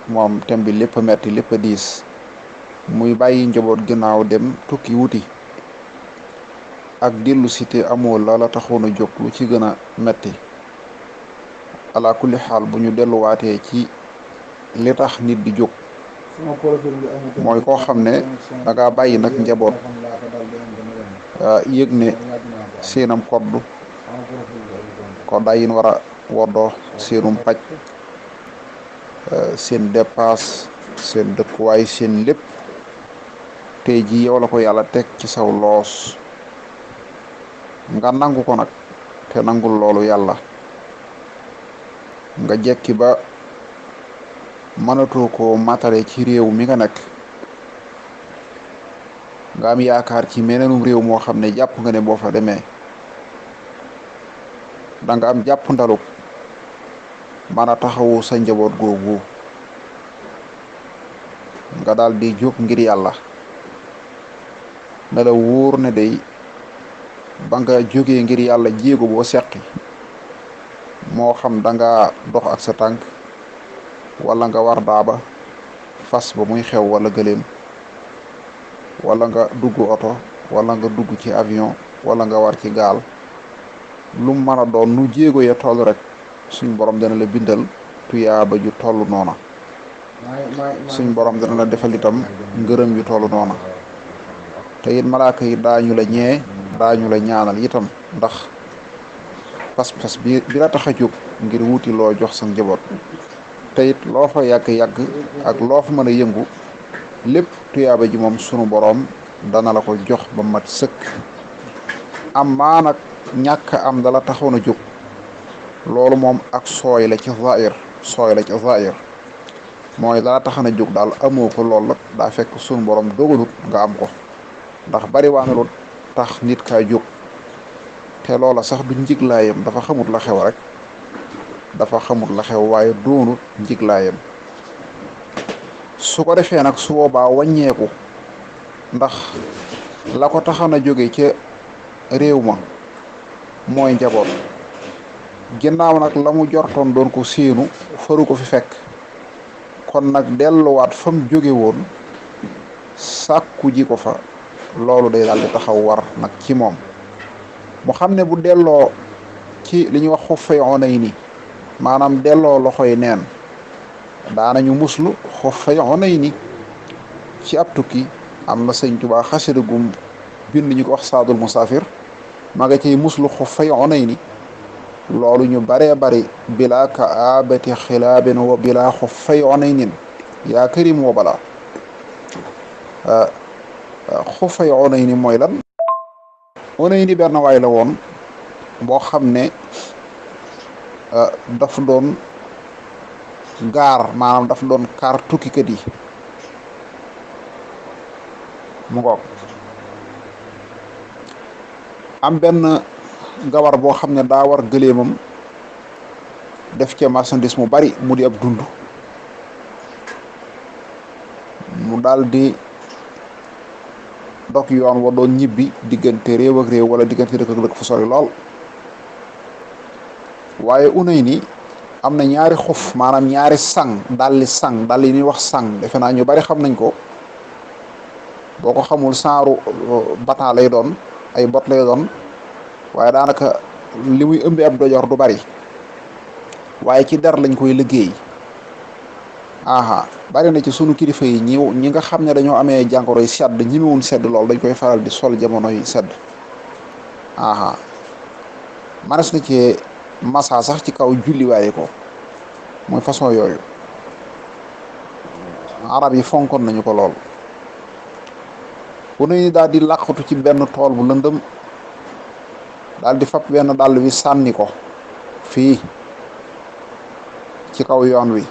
moom tem bi lépp a metti lépp a diis muy bàyyi njaboot ginnaaw dem tukki wuti ak dellu si te amoo la taxoon a jóg lu ci gën a metti ala kulli xaal bu ñu delluwaatee ci li tax nit di jóg mooy koo xam ne danga bàyyi nag njaboot yëg ne seenam koddu koddaay yin war a woddoo seenum paj seen dépasse seen dëkkuwaay seen lépp tey ji yow la ko yàlla teg ci saw loos nga nangu ko nag te nangul loolu yàlla nga jekki ba mënatoo ko matale ci réew mi nga nekk nga am yaakaar ci meneenum réew moo xam ne jàpp nga ne boo fa demee da nga am jàpp ndaluk mën a taxawu sa njaboot googu nga daal di jóg ngir yàlla ne la wóor ne day ba nga jógee ngir yàlla jéego boo seqi moo xam da nga dox ak sa tànk wala nga war daaba fas ba muy xew wala gëléem wala nga dugg oto wala nga dugg ci avion wala nga war ci gaal lu mën a doon nu jéego ya toll rek suñ borom dana la bindal tuyaaba ju toll noona suñ borom dana la defal itam ngërëm yu toll noona te it malaaka yi daañu la ñee daañu la ñaanal itam ndax pas-pas bi la tax a jóg ngir wuti loo jox sa njaboot te it loo fa yàgg-yàgg ak loo fa mën a yëngu lépp tuyaaba ji moom sunu boroom dana la ko jox ba mat sëkk am maa nag ñàkk am dala taxoon a jóg loolu moom ak sooy la ci zaahir mooy dala taxoon a jóg daal amoo ko lool la daa fekk sunu boroom dogalut nga am ko ndax bari waa na lu tax nit kaa jóg te loola sax du njiglaayam dafa xamut la xew rek dafa xamut la xew waaye doonut njiglaayam su ko defee nag su boobaa wàññeeku ndax la ko taxoon a jóge ca réew ma mooy njaboot ginnaaw nag la mu jortoon doon ko séenu faru ko fi fekk kon nag delluwaat fa mu jóge woon sàkku ji ko fa loolu day daal di taxaw war nag ci moom mu xam ne bu delloo ci li ñuy wax xuffay onay ni maanaam delloo loxoy neen daanañu muslu xuffay onay ni ci ab tukki am na sëñ Tuubaa xasida gum bind ñu ko wax saadul musaafir ma nga ciy muslu xuffay onay ni loolu ñu baree bari bila ka abati xilaabin wa bila xuffay onay nin yaa karim wa bala xuffay onay ni mooy lan onay ni benn waay la woon boo xam ne daf doon gaar maanaam daf doon kaar tukkikat yi mu ngoog am benn gawar boo xam ne daa war gëléemam def ca marchandise mu bari mu di ab dund mu daal di dog yoon wa doon ñibbi diggante réew ak réew wala diggante dëkk ak dëkk fu sori lool waaye unay ni am na ñaari xuf maanaam ñaari sang dalli yi ñuy wax sang defe naa ñu bari xam nañ ko boo ko xamul saaru bata lay doon ay bot lay doon waaye daanaka li muy ëmbi ab dojor du bari waaye ci der lañ koy liggéey bari na ci sunu kilifa yi ñi nga xam ne dañoo amee jàngoroy sedd ñimiwun sedd lool dañ koy faral di sol jamono yi sedd manes na ci massa sax ci kaw julliwaaye ko mooy façon yooyu arab yi fonkoon nañu ko lool bu nuy daal di làqatu ci benn tool bu lëndëm daal di fab benn dàll wi sànni ko fii ci kaw yoon wi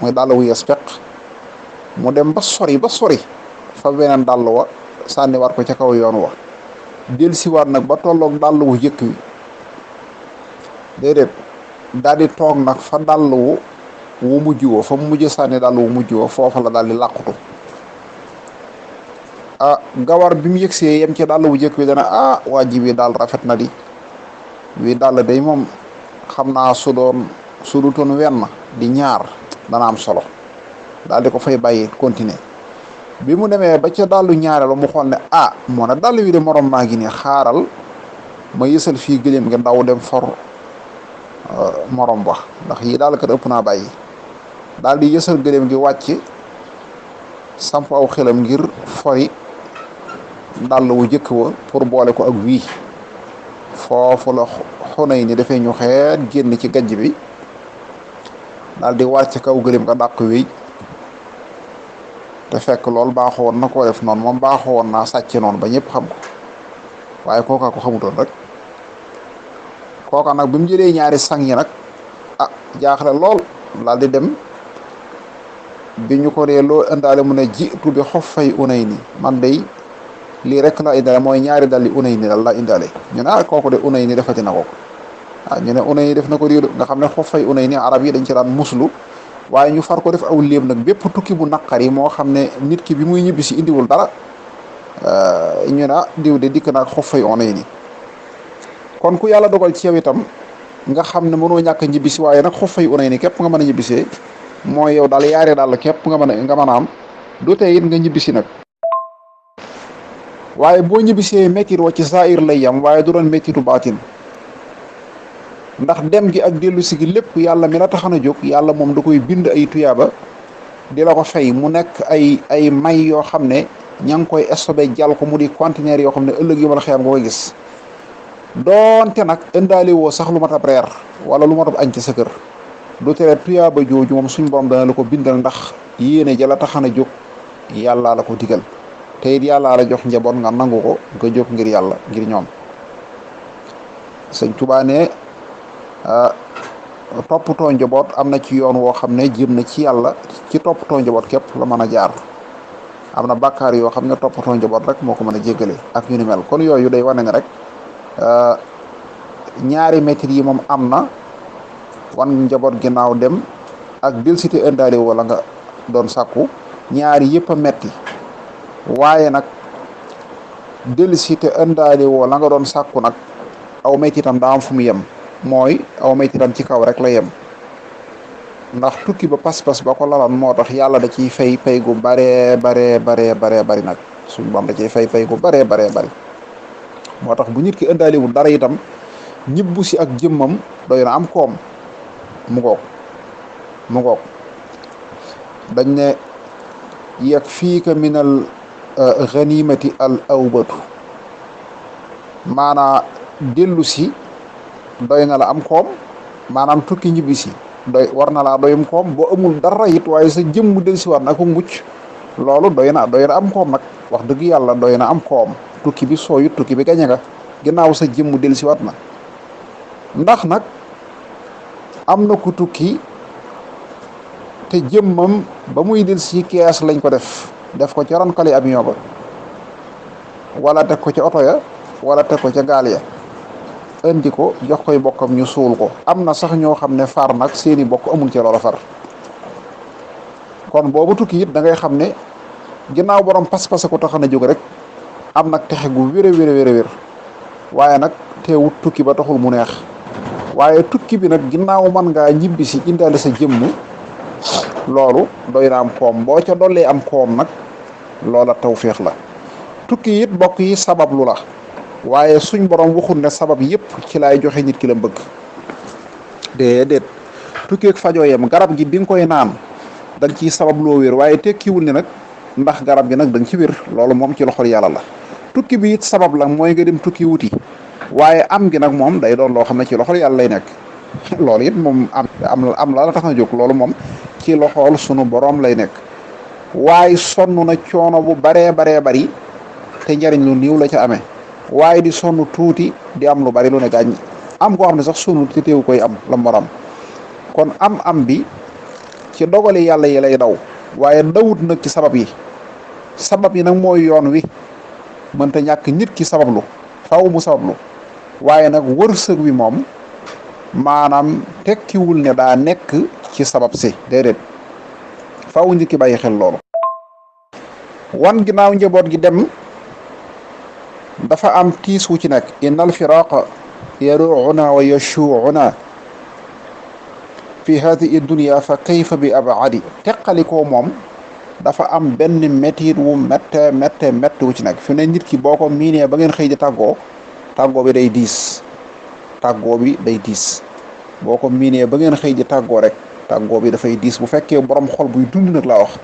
mooy dàll wu yes peq mu dem ba sori fa beneen dàll wa sànni war ko ca kaw yoon wa dellusiwaat nag ba tolloog dàll wu jëkk wi déedéet daal di toog nag fa dàll wu mujj wa fa mu mujj sànni dàll wu mujj wa foofa la daal di làqutu gawar bi mu yëgsee yem ci dàll wu jëkk wi dana waa ji wi daal rafet na di wi dàll day moom xam naa su dutoon wenn di ñaar dana am solo daal di ko fay bàyyi continuer bi mu demee ba ca dallu ñaareelu mu xool ne moo ne dàll wi de morom maa ngi ne xaaral ma yësal fii gëléem nga ndaw dem for morom ba ndax yi daal kat ëpp naa bàyyi daal di yësal gëléem gi wàcc samp aw xelam ngir fori dàll wu jëkk wa pour boole ko ak wii foofu la Xunayn ni dafay ñu xeet génn ci gajj bi daal di war ci kaw gëléem nga dàq wéy te fekk loolu baaxoo woon na koo def noonu moom baaxoo woon naa sàcce noonu ba ñëpp xam ko waaye kooka ko xamutoon rek kooka nag bi mu jëlee ñaari sang yi nag jaaxle lool daal di dem bi ñu ko dee loo indaale mu ne jiitu bi xoffay Unayni man day lii rek la indaale mooy ñaari dalli Unayni dal la indaale ñu ne kooku de Unayni defati na ko ñu ne Unayni def na ko riidu nga xam ne xoffay Unayni arab yi dañ ci daan muslu waaye ñu far ko def aw léeb nag bépp tukki bu naqar yi moo xam ne nit ki bi muy ñibbi si indiwul dara ñu ne diw de dikk naag xoffay Unayni kon ku yàlla dogal ci yow itam nga xam ne mënoo ñàkk a ñibbisi waaye nag xoffay Unayni képp nga mën a ñibbisee mooy yow daal yaare daal képp nga mën a am du tey it nga ñibbisi nag waaye boo ñibbisee méttit wa ci saayir lay yam waaye du doon méttitu baatin ndax dem gi ak dellu si gi lépp yàlla mi la taxan a jóg yàlla moom da koy bind ay tuyaaba di la ko fay mu nekk ay may yoo xam ne ña ngi koy stocké jàll ko mu di conteneur yoo xam ne ëllëg yi ma la xeyam nga koy gis doonte nag indaale woo sax lu mat ab reer wala lu mat ab añ ci sa kër du tere tuyaaba jooju moom suñ borom dana la ko bindal ndax yéene ja la taxan a jóg yàllaa la ko digal te it yàllaa la jox njaboot nga nangu ko nga jóg ngir yàlla ngir ñoom sëñ Tuubaa ne toppatoo njaboot am na ci yoon woo xam ne jëm na ci yàlla ci toppatoo njaboot képp la mën a jaar am na bàkkaar yoo xam ne toppatoo njaboot rek moo ko mën a jéggale ak ñu ni mel kon yooyu day wane ne rek ñaari métit yi moom am na wan njaboot ginnaaw dem ak delsité indaale wala nga doon sàkku ñaari yëpp a metti waaye nag delsité indaale wala nga doon sàkku nag aw métitam daa am fu mu yem mooy aw métitam ci kaw rek la yem ndax tukki ba pas-pas ba ko lalan moo tax yàlla da ciy fay gu baree bari nag suñu bam da ciy fay gu baree bari moo tax bu nit ki indaalewul dara itam ñibbu si ak jëmmam doy na am koom mu ngoog dañ ne yakfiika min al ganimati al awbatu maanaa dellu si doy na la am koom maanaam tukki ñibbi si doy war na laa doyum koom boo amul dara it waaye sa jëmm del si war na ko mucc loolu doy na am koom nag wax dëgg yàlla doy na am koom tukki bi sooyut tukki bi gañe nga ginnaaw sa jëmm del si wat na ndax nag am na ku tukki te jëmmam ba muy del si kees lañ ko def ko ca ronkali avion ba wala teg ko ca oto ya wala teg ko ca gaal ya indi ko jox koy bokkam ñu suul ko am na sax ñoo xam ne far nag seeni bokk amul ci loola far kon boobu tukki it da ngay xam ne ginnaaw borom pas-pas ko taxan a jóg rek am nag texe gu wér waaye nag teewut tukki ba taxul mu neex waaye tukki bi nag ginnaaw man ngaa ñibbi si indaale sa jëmm loolu doy na am koom boo ca dollee am koom nag loola tawféex la tukki it bokk yi sabab lu la waaye suñ borom waxul ne sabab yëpp ci laay joxe nit ki la bëgg déedéet tukki ak fajoo yem garab gi bi nga koy naan da nga ciy sabab loo wér waaye tekkiwul ne nag ndax garab gi nag da nga ci wér loolu moom ci loxol yàlla la tukki bi it sabab la mooy nga dem tukki wuti waaye am gi nag moom day doon loo xam ne ci loxol yàlla lay nekk loolu it moom am la tax na jóg loolu moom ci loxol sunu borom lay nekk waaye sonn na coono bu baree bari te njariñ lu niiw la ca amee waaye di sonn tuuti di am lu bari lu ne gàññ am koo xam ne sax sonn te teewu koy am la mu war am kon am bi ci dogali yàlla yi lay daw waaye dawut nag ci sabab yi nag mooy yoon wi mënta ñàkk nit ki sabablu faaw mu sabablu waaye nag wërsëg wi moom maanaam tekkiwul ne daa nekk ci sabab si déedéet faaw nit ki bàyyi xel loolu wan ginnaaw njaboot gi dem dafa am tiis wu ci nekk innal firaqa yaruuna wa yashuuna fi hadihi dunya fa kayfa bi abadi teqalikoo moom dafa am benn métit wu métte wu ci nekk fi ne nit ki boo ko miinee ba ngeen xëy di tàggoo bi day diis tàggoo bi day diis boo ko miinee ba ngeen xëy di tàggoo rek tàggoo bi dafay diis bu fekkee borom xol buy dund nag laa wax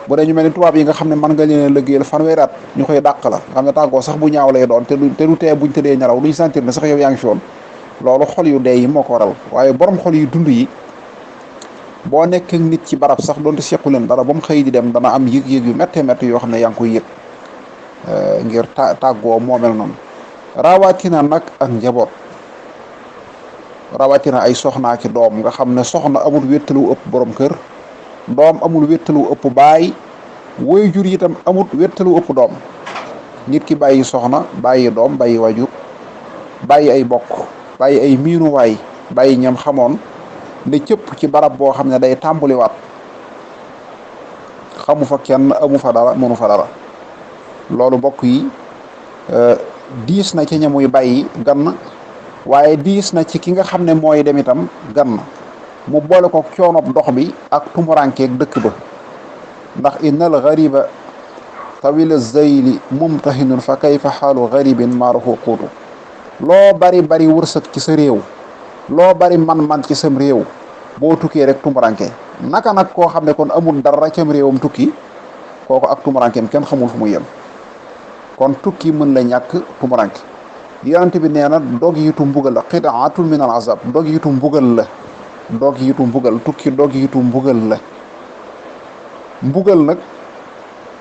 bu dee ñu mel ni tubaab yi nga xam ne mën nga leen a liggéeyal fanweeri at ñu koy dàq la nga xam ne tàggoo sax bu ñaaw lay doon te du tee buñ tëddee nelaw duñ sentir ne sax yow yaa ngi fi woon loolu xol yu dee yi moo ko waral waaye borom xol yu dund yi boo nekk ak nit ci barab sax doonte sequ leen dara ba mu xëy di dem dana am yëg-yëg yu méttee métti yoo xam ne yaa ngi koy yëg ngir tàggoo moo mel noonu rawatina nag ak njaboot rawatina ay soxnaa ki doom nga xam ne soxna amul wéttalu ëpp borom kër doom amul wéttalu ëpp baay waajur itam amul wéttalu ëpp doom nit ki bàyyi soxna bàyyi doom bàyyi waajur bàyyi ay bokk bàyyi ay miinuwaay bàyyi ñam xamoon ne cëpp ci barab boo xam ne day tàmbaliwaat xamu fa kenn amu fa dara mënu fa dara loolu bokk yi diis na ci ñamuy bàyyi gann waaye diis na ci ki nga xam ne mooy dem itam gann mu boole ko coonob dox bi ak tumurankeeg dëkk ba ndax innal gariba tawila zayli mumtahinun fa kayfa xaalu garibin maarahu quutu loo bari wërsëg ci sa réew loo bari man ci sam réew boo tukkee rek tumuranke naka nag koo xam ne kon amul dara cam réewam tukki kooku ak tumurankeem kenn xamul fu mu yem kon tukki mën la ñàkk tumuranke yonent bi nee na dog yitu mbugal la qidaatun min al azab dog yitu mbugal la dog yitu mbugal tukki dog yitu mbugal la mbugal nag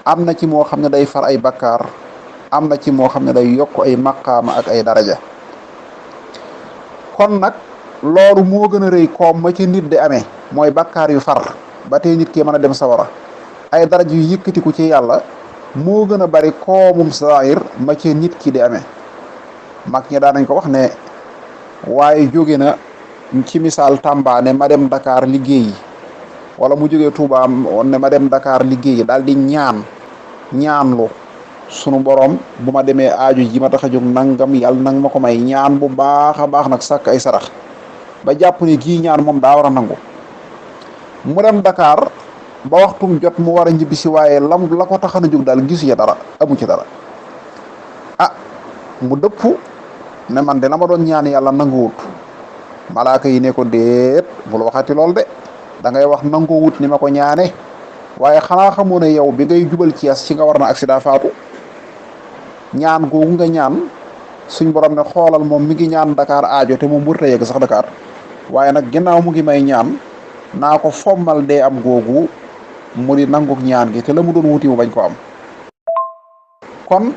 am na ci moo xam ne day far ay bakkaar am na ci moo xam ne day yokk ay maqaama ak ay daraja kon nag loolu moo gën a rëy koom ma ci nit di amee mooy bakkaar yu far ba tey nit ki mën a dem sawara ay daraja yu yëkkatiku ci yàlla moo gën a bari koomum saahir ma ci nit ki di amee mag ñi daan nañ ko wax ne waaye jóge na ci misaal Tamba ne ma dem Dakar liggéeyi wala mu jógee Touba ne ma dem Dakar liggéeyi daal di ñaanlu sunu borom bu ma demee aaju ji ma tax a jóg nangam yàlla nang ma ko may ñaan bu baax a baax nag sàkk ay sarax ba jàpp ne kii ñaan moom daa war a nangu mu dem Dakar ba waxtum jot mu war a ñibbisi waaye la ko tax a jóg daal gisu ya dara amu ci dara mu dëpp ne man de la ma doon ñaan yàlla nanguwut malaaka yi ne ko déet bul waxati lool de da ngay wax nanguwut ni ma ko ñaane waaye xanaa xamoo ne yow bi ngay jubal Cees ci nga war na accident faatu ñaan googu nga ñaan suñ borom ne xoolal moom mi ngi ñaan Dakar aajo te moom mënut a yegg sax Dakar waaye nag ginnaaw mu ngi may ñaan naa ko fommal dee am googu mu di nanguk ñaan gi te la mu doon wuti mu bañ ko am kon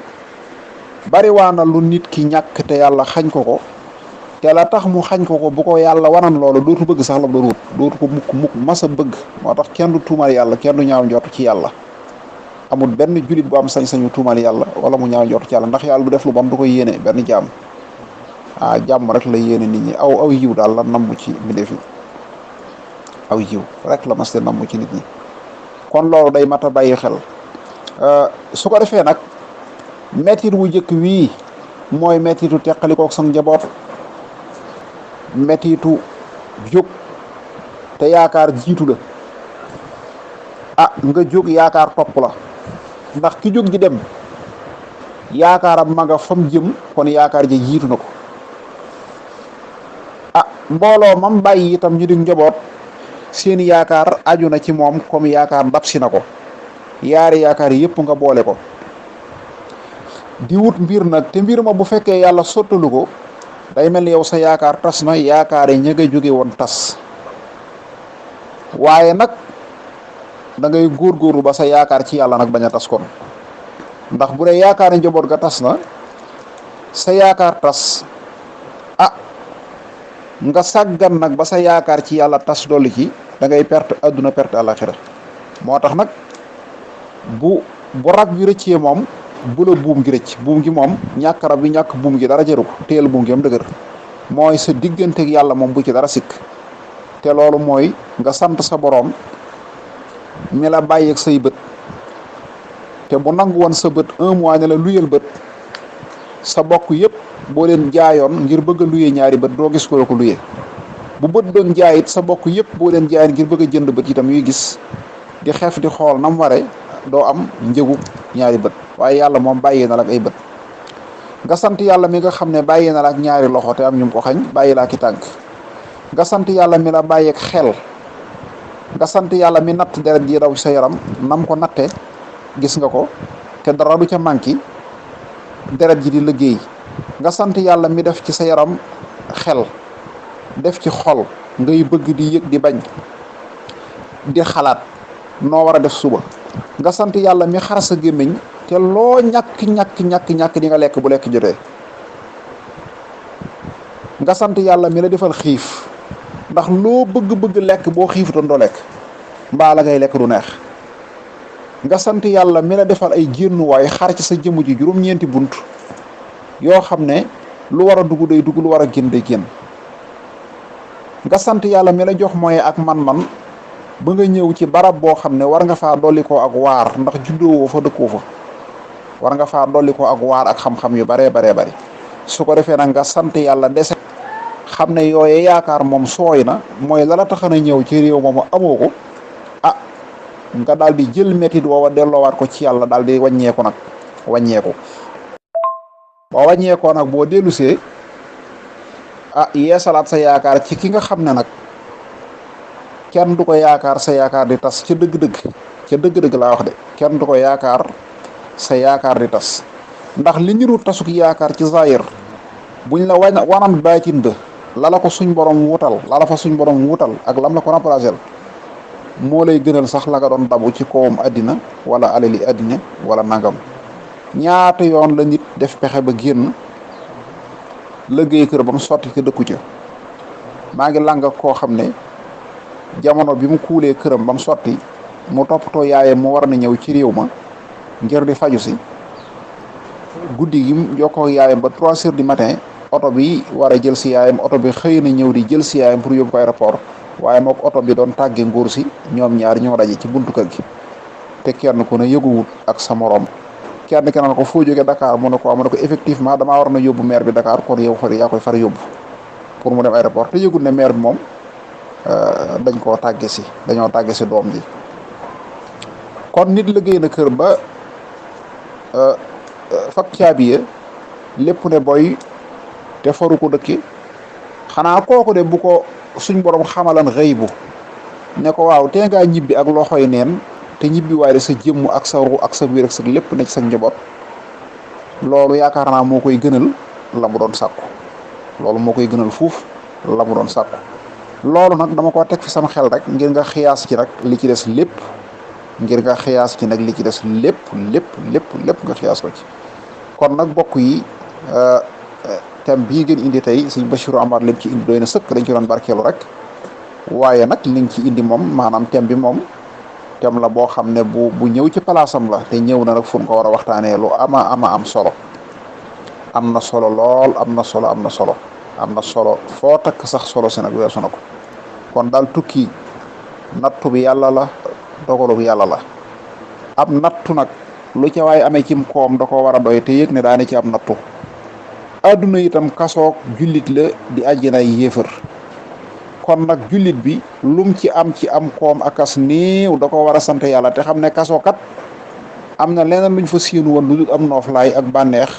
bari waa na lu nit ki ñàkk te yàlla xañ ko te la tax mu xañ ko bu ko yàlla wanan loolu dootu bëgg sax la doon wut dootu ko mukk masa bëgg moo tax kenn du tuumal yàlla kenn du ñaaw njort ci yàlla amul benn julit bu am sañ-sañu tuumal yàlla wala mu ñaaw njort ci yàlla ndax yàlla du def lu bon du ko yéene benn jàmm jàmm rek la yéene nit ñi aw yiw daal la namm ci mbindeef yi aw yiw rek la mas te namm ci nit ñi kon loolu day mat a bàyyi xel su ko defee nag mettit wu njëkk wii mooy mettitu teqalikook sa njaboot mettitu jóg te yaakaar jiitu la nga jóg yaakaar topp la ndax ki jóg di dem yaakaaram ma nga fam jëm kon yaakaar ja jiitu na ko mbooloo mam bàyyi itam ñu di njaboot seen yaakaar aju na ci moom comme yaakaar ndab si na ko yaari yaakaar yëpp nga boole ko di wut mbir nag te mbir ma bu fekkee yàlla sottalu ko day mel ni yow sa yaakaar tas na yaakaar yi ña nga jóge woon tas waaye nag da ngay góorgóorlu ba sa yaakaar ci yàlla nag bañ a tas kon ndax bu dee yaakaar njaboot ga tas na sa yaakaar tas nga sàggan nag ba sa yaakaar ci yàlla tas dolli ci da ngay perte adduna perte àlaxira moo tax nag bu rab bi rëccee moom bu la buum gi rëcc buum gi moom ñàkk rab bi ñàkk buum gi dara jëru ko téel buum gi am dëgër mooy sa digganteeg yàlla moom bu ci dara sikk te loolu mooy nga sant sa boroom mi la bàyyeeg say bët te bu nangu woon sa bët 1 mois ne la luyal bët sa bokk yëpp boo leen jaayoon ngir bëgg a luye ñaari bët doo gis ko la ko luye bu bët doon jaayit sa bokk yëpp boo leen jaayit ngir bëgg a jënd bët itam yuy gis di xef di xool nam ware doo am njëgu ñaari bët. waaye yàlla moom bàyyee na la ak ay bët. nga sant yàlla mi nga xam ne bàyyee na la ak ñaari loxo te am ñu ko xañ bàyyi laa ki tànk. nga sant yàlla mi la bàyyeeg xel. nga sant yàlla mi natt deret ji daw sa yaram nam ko natte gis nga ko te dara du ca manki deret ji di liggéey. nga sant yàlla mi def ci sa yaram xel def ci xol ngay bëgg di yëg di bañ di xalaat noo war a def suba. nga sant yàlla mi xar sa gémmiñ te loo ñàkk di nga lekk bu lekk jotee. nga sant yàlla mi la defal xiif ndax loo bëgg lekk boo xiifutoon doo lekk mbaa la ngay lekk du neex. nga sant yàlla mi la defal ay génnuwaay xar ci sa jëmm ji juróom-ñeenti bunt yoo xam ne lu war a dugg day dugg lu war a génn day génn. nga sant yàlla mi la jox moyen ak man-man ba nga ñëw ci barab boo xam ne war nga faa dolli ko ak waar ndax juddoo fa dëkkoo fa war nga faa dolli ko ak waar ak xam-xam yu baree bari su ko defee nag nga sant yàlla dese xam ne yooye yaakaar moom sooy na mooy la tax na ñëw ci réew moomu amoo ko nga daal di jël métit woowa delloowaat ko ci yàlla daal di wàññeeku boo wàññeekoo nag boo dellusee yeesalaat sa yaakaar ci ki nga xam ne nag kenn du ko yaakaar sa yaakaar di tas ca dëgg-dëgg laa wax de kenn du ko yaakaar sa yaakaar di tas ndax li niru tasuk yaakaar ci zahir buñ la wanan baatin ba lala ko suñ borom wutal lala fa suñ borom wutal ak lam la ko remplacé moo lay gënal sax la nga doon dabu ci kawam àddina wala alali àddina wala nangam. ñaata yoon la nit def pexe ba génn liggéey kër ba mu sotti ca dëkku ca. maa ngi làng koo xam ne jamono bi mu kuulee këram ba mu sotti mu toppatoo yaayam mu war na ñëw ci réew ma ngir di faju si guddi gi mu jokkoo yaayam ba 3 heures du matin oto bi war a jël si yaayam oto bi xëy na ñëw di jël si yaayam pour yóbbu ko aéroport waaye mook oto bi doon tàgge nguur si ñoom ñaar ñoo daje ci buntu kër gi te kenn ku ne yëguwut ak sa morom. kenn ki naan ko foo jógee Dakar mu ne ko effectivement damaa war na yóbbu maire bi Dakar kon yow yaa koy far yóbbu pour mu dem aéroport te yëgul ne maire bi moom dañoo tàgge si doom ji. kon nit liggéey na kër ba fak caabiye lépp ne boy te faru ko dëkki xanaa kooku de bu ko suñ borom xamalan xëy bu ne ko waaw tee ngaa ñibbi ak loxoy neen te ñibbi waaye sa jëmm ak sa ru ak sa biir ak sa lépp ne ci sa njaboot loolu yaakaar naa moo koy gënal la mu doon sàkku loolu moo koy gënal fuuf la mu doon sàkku loolu nag dama ko teg fi sama xel rek ngir nga xiyaas ci nag li ci des lépp lépp nga xiyaas ko ci. kon nag bokk yi thème bii ngeen indi tey sëñ Bachirou Amar lim ci indi doy na sëkk dañ ci doon barkeelu rek waaye nag li nga ci indi moom maanaam thème bi moom thème la boo xam ne bu ñëw ci palaasam la te ñëw na nag fu mu ko war a waxtaanee lu ama am solo am na solo lool am na solo foo takk sax solo si nag weesu na ko. kon daal tukki nattu bi yàlla la dogalu bi yàlla la am nattu nag lu ca waay amee cim koom da ko war a doy te yëg ne daane ci am nattu. adduna itam kasoog jullit la di àjjana yéefar kon nag jullit bi lum ci am koom akas néew da ko war a sant yàlla te xam ne kaso kat am na leneen luñ fa séenu woon lu dul am nooflaay ak bànneex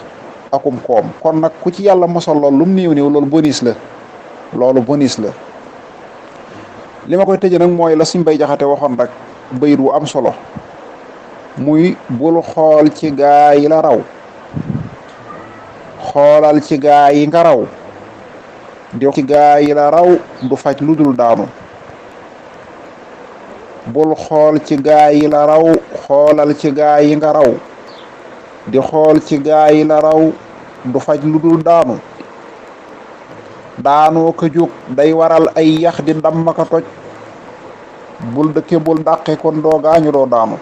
akum koom kon nag ku ci yàlla mosal lool lum néew loolu bonus la li ma koy tëje nag mooy la suñ bay jaxate waxoon rek bayit wu am solo muy bul xool ci gaa yi la raw xoolal ci gaa yi nga raw di ci gaa yi la raw du faj lu dul daanu bul xool ci gaa yi la raw xoolal ci gaa yi nga raw di xool ci gaa yi la raw du faj lu dul daanu daanoo ko jóg day waral ay yax di damm ka toj bul dëkke bul dàqe kon doo gaañu doo daanu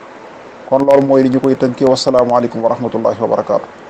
kon loolu mooy li ñu koy tënkee wasalaamaaleykum wa rahmatullahi wa barakaatu.